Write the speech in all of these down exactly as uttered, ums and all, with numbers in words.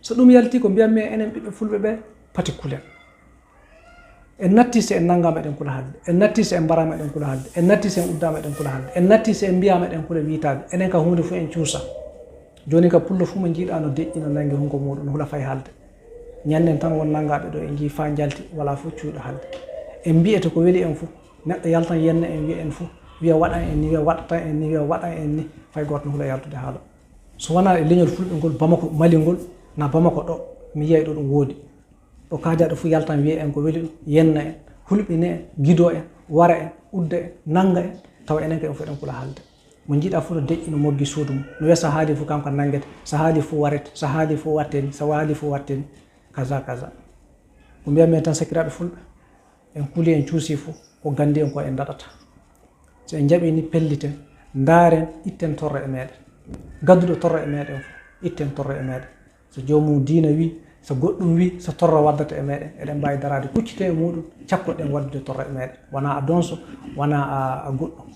So ɗum yalti, ko mbiyatmi e enen ɓiɓɓe fulɓe ɓe, pati kulen. En natti si en nanngaama, eɗen kula haalde. En natti si en mbaraama, eɗen kula haalde. En natti si en uddaama, eɗen kula haalde. En natti si en mbiyaama, eɗen kula wiytaade. Enen ka huunde fof en cuusa. Jooni ka pullo fof mo njiiɗaa no deƴƴi, no nanngi hunuko muuɗum, no hula fay haalde. Ñannden tan won nanngaaɓe ɗo, en njii faa njalti, walaa fof cuuɗo haalde. En mbiyete ko weli en fof. Neɗɗo yaltan yenna en, wiya en fof, wiya waɗan en ni, wiya waɗatan en ni, wiya waɗan en ni. Fay gooto no hula yaltude haala. So wonaa e leñol fulɓe ngol, Bamako, Mali ngol, na Bamako ɗo, mi yiyay ɗo ɗum woodi. Ɗo kaajaaɗo fof yaltan wiya en ko weli ɗum, yenna en, hulɓina en, gidoo en, wara en, udda en, nannga en, tawa enen kay en fof eɗen kula haalde. Mo njiiɗaa fof no deƴƴi, no moggi suudu mum. No wiya so haali fof kanko nanngete, so haali fof warete, so haali fof watte ni, so haali fof watte ni, kaza, kaza. Ko mbiyatmi en tan sakiraaɓe fulɓe, en kuli en cuusi fof, ko ganndi en ko en daɗata. So en njaɓii ni, pelliten, ndaaren, itten torra e meeɗen. Gadduɗo torra e meeɗen fof, itten torra e meeɗen. So joomum diina wi, so goɗɗum wi, so torra waddata e meeɗen, eɗen mbaawi daraade kucciten e muuɗum, cakkoɗen waɗdude torra e meeɗen. Wonaa a donso, wonaa a, a goɗɗum.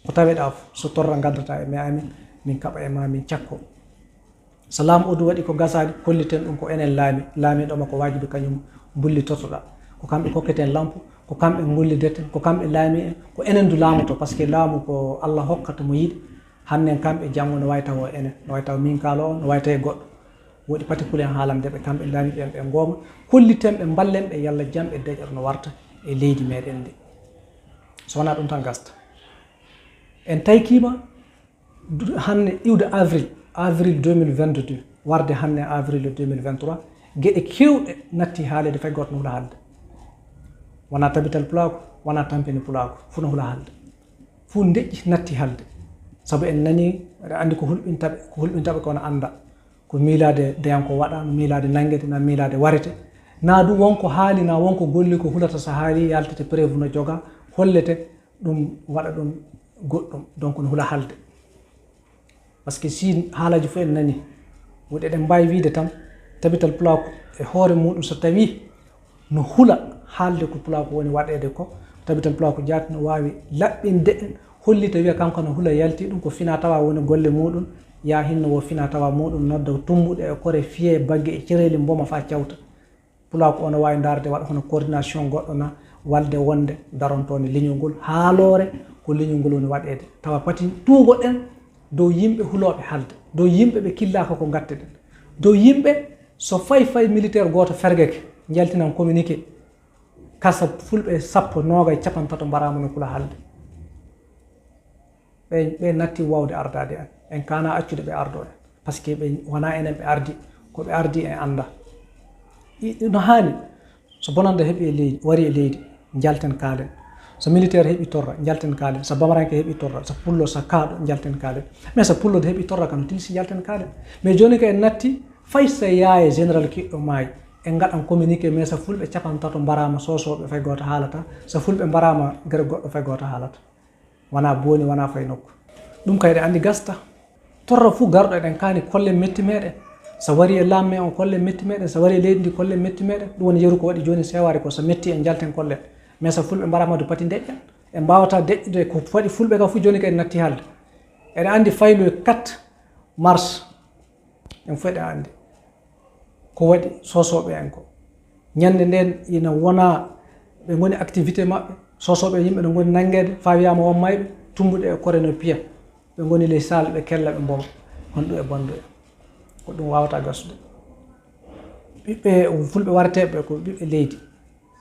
Ko taweɗaa fof, so torra ngaddata e me amin, min kaɓa e ma, min cakko. So laamu o du waɗi ko gasaani, kolliten ɗum ko enen laami, laamiiɗo ma ko waajibi kañum bullitortoɗaa. Ko kamɓe kokketen lampu, ko kamɓe ngollidirten, ko kamɓe laami en, ko enen du laamoto, par ce que laamu ko Allah hokkata mo yiɗi. Hannden kamɓe, janngo no waawi tawa enen, no waawi tawa min kaalo o, no waawi tawa goɗɗo. Woɗi pati kulen haalande ɓe, kamɓe laamiiɓe en ɓe ngooma, kolliten ɓe, mballen ɓe, yalla jam e deƴƴere no warta e leydi meeɗen ndi. So wonaa ɗum tan gasta. En taykiima du-, hannde iwde avril, avril deux mille vingt-deux, warde hannde avril deux mille vingt-trois, geɗe keewɗe natti haaleede, fay gooto no hula haalde. Wonaa tabital pulaaku, wonaa tampini pulaaku, fof no hula haalde. Fof ndeƴƴi natti haalde. Sabu en nanii, aɗa anndi ko hulɓintaɓe, ko hulɓintaɓe ko no annda. Ko miilaade deyanko waɗa, no miilaade nanngete, na miilaade warete. Na du wonko haali, na wonko golli ko hulata so haali, yaltete preuve no joga, hollete, ɗum waɗa ɗum goɗɗum. Donc no hula haalde. Par ce que si haalaaji fof en nanii, woɗi eɗen mbaawi wiyde tan, tabital pulaaku e hoore muuɗum so tawii no hula haalde ko pulaaku woni waɗeede ko, tabital pulaaku jaati no waawi laɓɓinde en, hollita wiya kanko no hula yalti, ɗum ko finaa tawaa woni golle muuɗum, yaa hinno wo finaa tawaa muuɗum, nodda tumbuɗe e kore, fiyee bagge e cereeli, mboma faa cawta. Pulaaku o no waawi ndaarde waɗa hono coordination goɗɗo na walde wonde darontoonde leñol ngol, haaloore ko leñol ngol woni waɗeede. Tawa pati tuugoɗen dow yimɓe hulooɓe haalde, dow yimɓe ɓe killaaka ko ngatte ɗen, dow yimɓe so fay fay militaire gooto fergeke, njaltinan communiqué, kasa fulɓe sappo, noogay, capanɗe tato mbaraama no kula haalde. Ɓe, ɓe natti waawde ardaade en. En kaana accude ɓe ardoo en. Par ce que ɓe wonaa enen ɓe ardi, ko ɓe ardi en annda. I-, no haani, so bonannde heɓi e leydi, wari e leydi, njalten kaalen. So militaire heɓi torra, njalten kaalen. So bamaranke heɓi torra, so pullo, so kaaɗo, njalten kaalen. Mais so pullo heɓi torra kam, tilsi njalten kaalen. Mais jooni kay en natti, fay so yaaye général kiɗɗo maayi, en ngaɗan communiqué, mais so fulɓe capanɗe tato mbaraama, soosooɓe fay gooto haalata. So fulɓe mbaraama, gere goɗɗo fay gooto haalata. Wonaa booni, wonaa fay nokku. Ɗum kay eɗen anndi gasta. Torra fuu garɗo eɗen kaani kollen metti meeɗen. So wari e laamme on kollen metti meeɗen, so wari e leydi ndi kollen metti meeɗen. Ɗum woni yeru ko waɗi jooni seewaare ko so metti en njalten kollen. Mais so fulɓe mbaraama du pati deƴƴan. En mbaawataa deƴƴude ko waɗi fulɓe ka fuu jooni kay en natti haalde. Eɗen anndi faylu e quatre mars. En fof eɗen anndi ko waɗi soosooɓe en ko. Ñannde nden ina wona ɓe ngoni activité maɓɓe, soosooɓe yimɓe no ngoni nanngeede, faa wiyaama won mayɓe, tumbuɗe e kore no piya. Ɓe ngoni ley saal, ɓe kella, ɓe mboma. Honɗum e bonɗum en? Ko ɗum waawataa gasude. Ɓiɓɓe fulɓe wareteeɓe ko ɓiɓɓe leydi.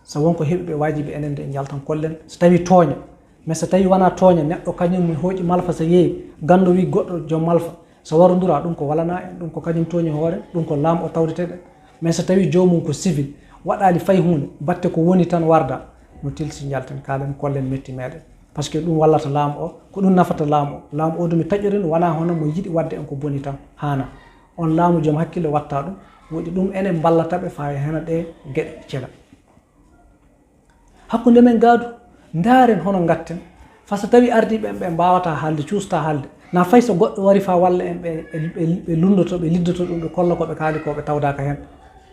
So won ko heɓi ɓe waajibi enen de en njaltan kollen. So tawii tooña, mais so tawii wonaa tooña, neɗɗo kañum mi hooƴi malfa so yeeyi, ganndo wii goɗɗo joom malfa, so warondura, ɗum ko walanaa en, ɗum ko kañum tooñi hoore, ɗum ko laam o tawdetee ɗen. Mais so tawii joomum ko civil, waɗaali fay huunde, batte ko woni tan warda, no tilsi njalten kaalen, kollen metti meeɗen. Par ce que ɗum wallata laamu o, ko ɗum nafata laamu o. Laamu o du mi taƴorin, wonaa hono mo yiɗi waɗde en ko boni tan, haanaa. On laamu joom hakkille watta ɗum, woɗi ɗum enen mballata ɓe faa e hena ɗee geɗe cela. Hakkunde men gaa du, ndaaren hono ngatten. Faa so tawii ardiiɓe ɓen ɓe mbaawataa haalde, cuustaa haalde, na fay so goɗɗo wari faa walla en, ɓe, ɓe, ɓe, ɓe lunndoto, ɓe liddoto ɗum, ɓe kolla ko ɓe kaali ko, ɓe tawdaaka heen.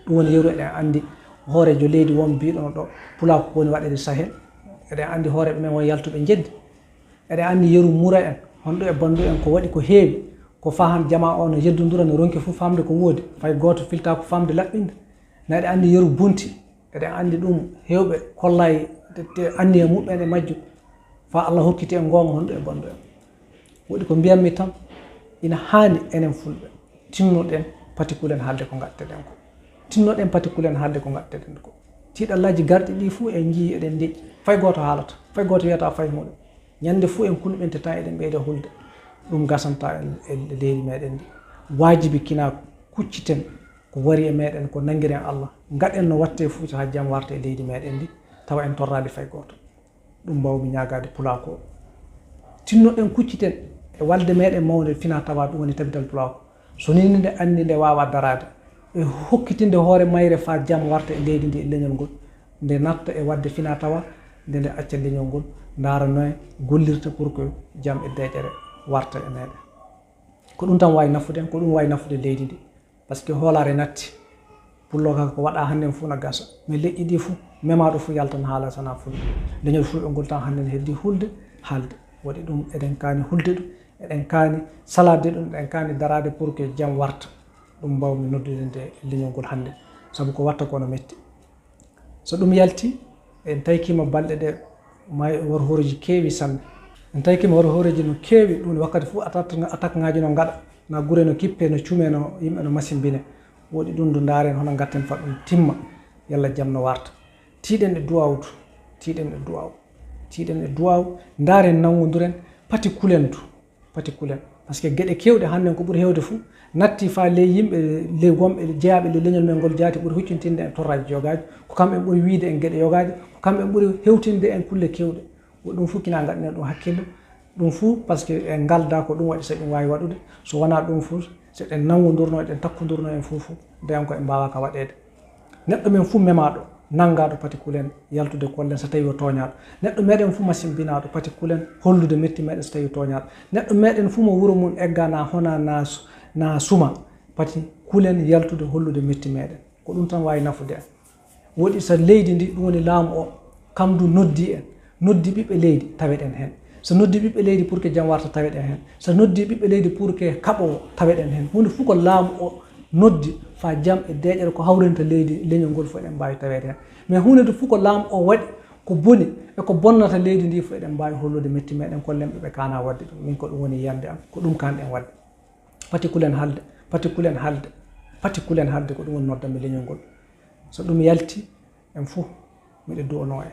Ɗum woni yeru eɗen anndi hooreejo leydi won biiɗo no ɗo, pulaaku ko woni waɗeede Sahel. Eɗen anndi hooreeɓe men won yaltuɓe njeddi. Eɗen anndi yeru mura en, honɗum e banndu en, ko waɗi ko heewi. Ko fahan jama o no yeddondura, no ronki fof famde ko woodi. Fay gooto filta ko famde laɓɓinde. Na eɗen anndi yeru bunti. Eɗen anndi ɗum, heewɓe kollaay te, te anniya muɓɓen e majjum. Fa Allah hokkiti en goonga honɗo e bonɗo en. Woɗi ko mbiyanmi tan, ina haani enen Fulɓe, tinnoɗen pati kulen haalde ko ngaɗteɗen ko. Tinnoɗen pati kulen haalde ko ngaɗteɗen ko. Tiiɗallaaji garɗi ɗi fof en njii eɗen deƴƴi. Fay gooto haalata, fay gooto wiyata fay muɗum. Ñande fof en kulɓente tan eɗen ɓeyda hulde. Ɗum gasanta en e leydi meɗen ndi. Waajibi kina kucciten ko wari e meɗen ko, nanngiren Allah. Ngaɗen no watte fof haa jam warta e leydi meɗen ndi, tawa en torraali fay gooto. Ɗum mbawmi ñaagaade pulaaku o. Tinnoɗen kucciten e walde meɗen mawnde fina tawa ɗum woni tabital pulaaku. So ni nde anndi nde waawa daraade e hokkitinde hoore mayre faa jam warta e leydi ndi e leñol ngol, nde natta e waɗde fina tawa, nde nde acca leñol ngol, ndaara noye gollirta pour que jam e deƴƴere warta e meɗen. Ko ɗum tan waawi nafude en, ko ɗum waawi nafude leydi ndi. Par ce que hoolaare natti. Pullo ka ko waɗa hannden fof na gasa. Mais leƴƴi ɗi fof, memaaɗo fof yaltan haala sana Fulɓe. Leñol Fulɓe ngol tan hannden heddi hulde, haalde. Waɗi ɗum eɗen kaani hulde ɗum, eɗen kaani salaade ɗum, eɗen kaani daraade pour que jam warta. Ɗum mbawmi noddude nde leñol ngol hannde. Sabu ko watta ko no metti. So ɗum yalti, en tawkiima balɗe ɗe may-, war hooreeji keewi sanne. En tawkiima war hooreeji no keewi, ɗum wakkati fof attaque, attaque ŋaaji no ngaɗa, na gure no kippe, no cume, no yimɓe no masimbine. Woɗi ɗum ndu ndaaren hono ngatten fa ɗum timma, yalla jam no warta. Tiiɗen e duwaaw du, tiiɗen e duwaaw, tiiɗen e duwaaw, ndaaren nanngonduren, pati kulen du. Pati kulen. Par ce que geɗe keewɗe hannden ko ɓuri heewde fof, natti faa ley yimɓe, ley wonɓe jeyaaɓe ley leñol men ngol jaati ɓuri huccintinde en torraaji yogaaji, ko kamɓe ɓuri wiyde en geɗe yogaaji, ko kamɓe ɓuri hewtinde en kulle keewɗe. Ko ɗum fof kina ngaɗnen ɗum hakkille, ɗum fof par ce que en ngalda ko ɗum waɗi so ɗum waawi waɗude, so wonaa ɗum fof, so eɗen nanngondurno, eɗen takkondurno en fof fof, nden ko en mbaawaa ka waɗeede. Neɗɗo men fuu memaaɗo, nanngaaɗo pati kulen yaltude kollen so tawii o tooñaaɗo. Neɗɗo meɗen fuu masimbinaaɗo pati kulen hollude metti meɗen so tawii tooñaaɗo. Neɗɗo meɗen fuu mo wuro mum eggaa na hona na su-, na suma, pati kulen yaltude hollude metti meɗen. Ko ɗum tan waawi nafude en. Woɗi so leydi ndi, ɗum woni laamu o, kam du noddi en, noddi ɓiɓɓe leydi, taweɗen heen. So noddi ɓiɓɓe leydi pour que jam warta, taweɗen heen. So noddi ɓiɓɓe leydi pour que kaɓoowo, taweɗen heen. Huunde fof ko laamu o noddi faa jam e deeƴere ko hawrinta leydi, leñol ngol fof eɗen mbaawi taweede heen. Mais huunde nde fof ko laamu o waɗi ko boni e ko bonnata leydi ndi fof eɗen mbaawi hollude metti meɗen, kollen ɓe ɓe kaana waɗde ɗum. Min ko ɗum woni yiyannde am, ko ɗum kaanɗen waɗde. Pati kulen haalde, pati kulen haalde, pati kulen haalde, ko ɗum woni noddanmi leñol ngol. So ɗum yalti, en fof miɗo du'onoo en.